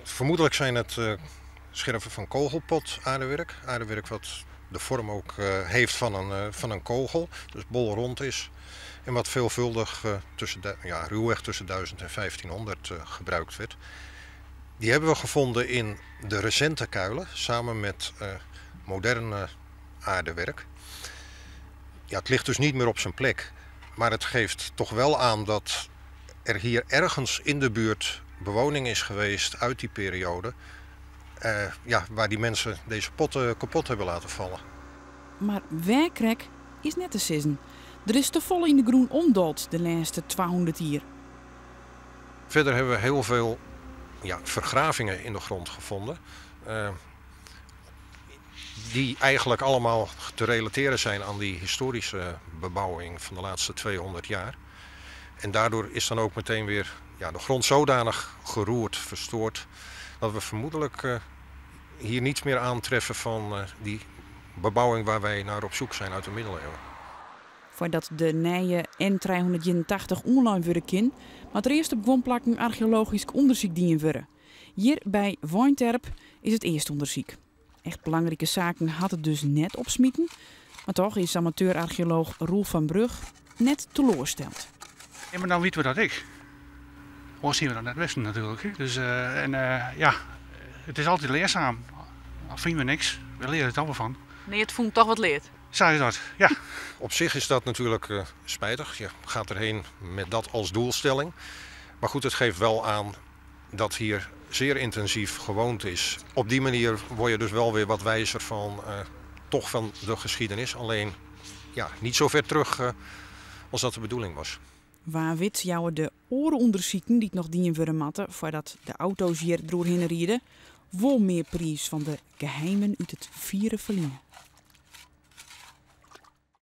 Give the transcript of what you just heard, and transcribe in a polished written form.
Vermoedelijk zijn het scherven van kogelpot aardewerk. Aardewerk wat de vorm ook heeft van een kogel, dus bolrond is. En wat veelvuldig ja, ruwweg tussen 1000 en 1500 gebruikt werd. Die hebben we gevonden in de recente kuilen, samen met moderne aardewerk. Ja, het ligt dus niet meer op zijn plek. Maar het geeft toch wel aan dat er hier ergens in de buurt bewoning is geweest uit die periode, ja, waar die mensen deze potten kapot hebben laten vallen. Mar wêr krekt is net te sizzen. Der is te folle yn de grûn omdold de lêste 200 jier. Verder hebben we heel veel, ja, vergravingen in de grond gevonden, die eigenlijk allemaal te relateren zijn aan die historische bebouwing van de laatste 200 jaar. En daardoor is dan ook meteen weer, ja, de grond zodanig geroerd, verstoord, dat we vermoedelijk hier niets meer aantreffen van die bebouwing waar wij naar op zoek zijn uit de middeleeuwen. Foardat de nije N380 oanlein wurde kin, moat der earst op guon plakken archeologysk ûndersyk dien wurde. Hjir by Weinterp is it earste ûndersyk. Echt belangrike saken hat it dus net opsmiten, mar dochs is amateur-archeolooch Roel van Brug net teloarsteld. Ja, mar dan witte we dat ek. Oars hiene we dat net wisten natuerlik, hè. Dus en ja, it is altyd learzaam. Al fine we niks, we leare der dochs wol fan. Nee, it fûn dochs wat leard. Sa is dat, ja. Op zich is dat natuurlijk spijtig. Je gaat erheen met dat als doelstelling. Maar goed, het geeft wel aan dat hier zeer intensief gewoond is. Op die manier word je dus wel weer wat wijzer van, toch van de geschiedenis. Alleen, ja, niet zo ver terug als dat de bedoeling was. Wa wit jouwe de oare ûndersiken dy't noch dien wurde moatte foardat de auto's hjir deroerhinne ride, wol mear priis fan de geheimen út it fiere ferline.